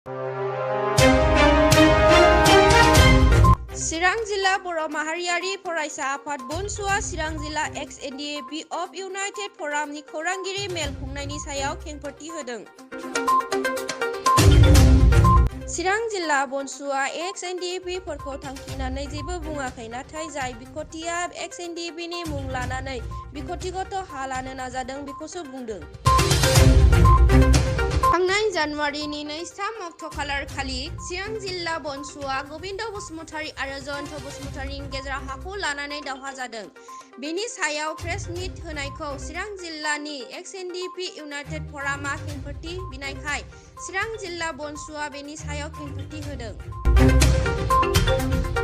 चिरां जिल्ला बर' माहारियारि फरायसा आफाद बनसुआ चिरां जिल्ला Ex-Ndfb अफ इउनाइटेड फरामनि खौरांगिरि मेल खुंनायनि सायाव खेंफोरथि होदों। चिरां जिल्ला बनसुआ Ex-Ndfb फोरखौ थांखिनानै जेबो बुङाखै, नाथाय जाय बिख'थिया Ex-Ndfb नि मुं लानानै बिख'थिगत हा लानो नाजादों बेखौसो बुंदों। थांनाय जानुवारिनि 2-3 अक्ट'खालि चिरां जिल्ला बनसुआ गबिन्द बसुमतारी आरो जयन्त बसुमतारीनि गेजेराव हाखौ लानानै दावहा जादों। बेनि सायाव प्रेस मिट होनायखौ चिरां जिल्लानि Ex-Ndfb इउनाइटेड फरामआ खेंफोरथि बिनायखाय चिरां जिल्ला बनसुआ बेनि सायाव खेंफोरथि होदों।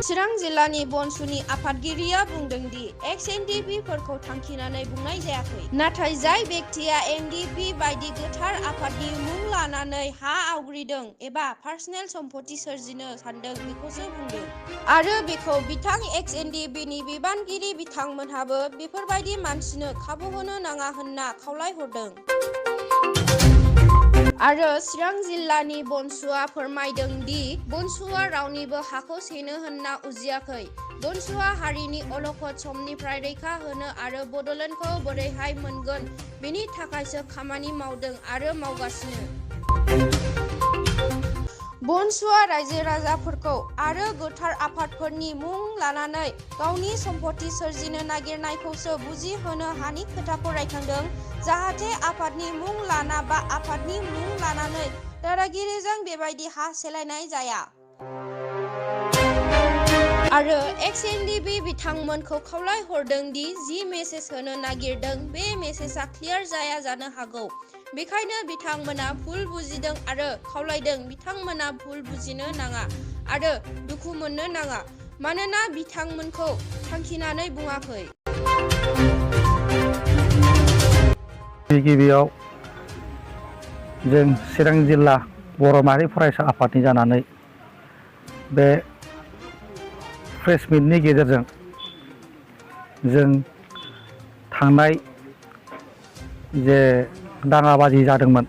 चिरां जिल्लानि बनसुनि आफादगिरिया बुंदों दि Ex-Ndfb फोरखौ थांखिनानै बुंनाय जायाखै, नाथाय जाय बेक्तिया Ndfb बायदि गोथार आफादनि मुं लानानै हा आवग्रिदों एबा पार्सनेल सम्पति सोरजिनो सानदों बेखौसो बुंदों। आरो बेखौ बिथां Ex-Ndfb नि बिबानगिरि बिथांमोनहाबो बेफोरबायदि मानसिनो खाबु होनो नाङा होनना खावलायहरदों। आरो चिरां जिल्लानि बनसुआ फोरमायदों दि बनसुआ रावनिबो हाखौ सेनो होनना उजियाखै। बनसुआ हारिनि अलखद समनिफ्राय रैखा होनो आरो बड'लेण्डखौ बोरैहाय मोनगोन बेनि थाखायसो खामानि मावदों आरो मावगासिनो। बनसुआ रायजो राजाफोरखौ आरो गोथार आफादफोरनि मुं लानानै गावनि सम्पति सोरजिनो नागिरनायखौसो बुजिहोनो हानि खोथाखौ रायखांदों, जाहाथे आफादनि मुं लाना बा आफादनि मुं लानानै दादागिरिजों बेबायदि हा सेलायनाय जाया। आरो Ex-Ndfb बिथांमोनखौ खावलायहरदों दि जि मेसेज होनो नागिरदों बे मेसेजआ क्लियार जाया जानो हागौ। बेखायनो बिथांमोना भुल बुजिदों आरो खावलायदों बिथांमोना भुल बुजिनो नाङा आरो दुखु मोननो नाङा, मानोना बिथांमोनखौ थांखिनानै बुङाखै। गिबियाव जों चिरां जिल्ला बर' माहारि फरायसा आफादनि जानानै बे प्रेस मिटनि गेजेरजों जों थांनाय जे दाङाबाजि जादोंमोन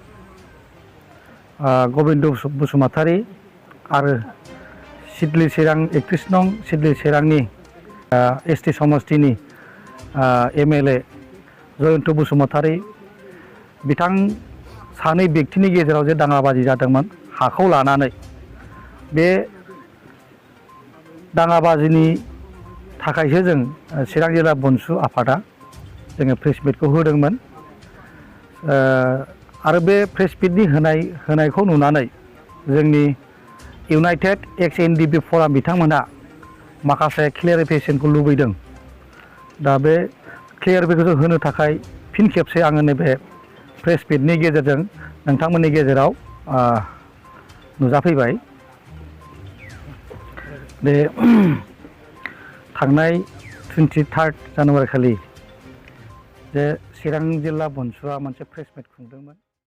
गबिन्द बसुमतारी आरो सिडली चिरां 31 नं सिडली चिरांनि ST समस्तिनि MLA जयन्त बसुमतारी बिथां सानै बेक्तिनि गेजेराव जे दाङाबाजि जादोंमोन हाखौ लानानै, बे दाङाबाजिनि थाखायसो जों चिरां जिल्ला बनसु आफादा जोङो प्रेस मिटखौ होदोंमोन। आरो बे प्रेस मिटनि होनायखौ नुनानै जोंनि इउनाइटेड Ex-Ndfb फराम बिथांमोनहा माखासे क्लियारिफिकेसनखौ लुबैदों। दा बे क्लियारिफिकेसन होनो थाखाय फिन खेबसे आङो नैबे प्रेस मिटनि गेजेरजों नोंथांमोननि गेजेराव नुजाफैबाय। बे थांनाय 23 जानुवारि खालि जे चिरां जिल्ला बनसुआ मोनसे प्रेस मिट खुंदोंमोन।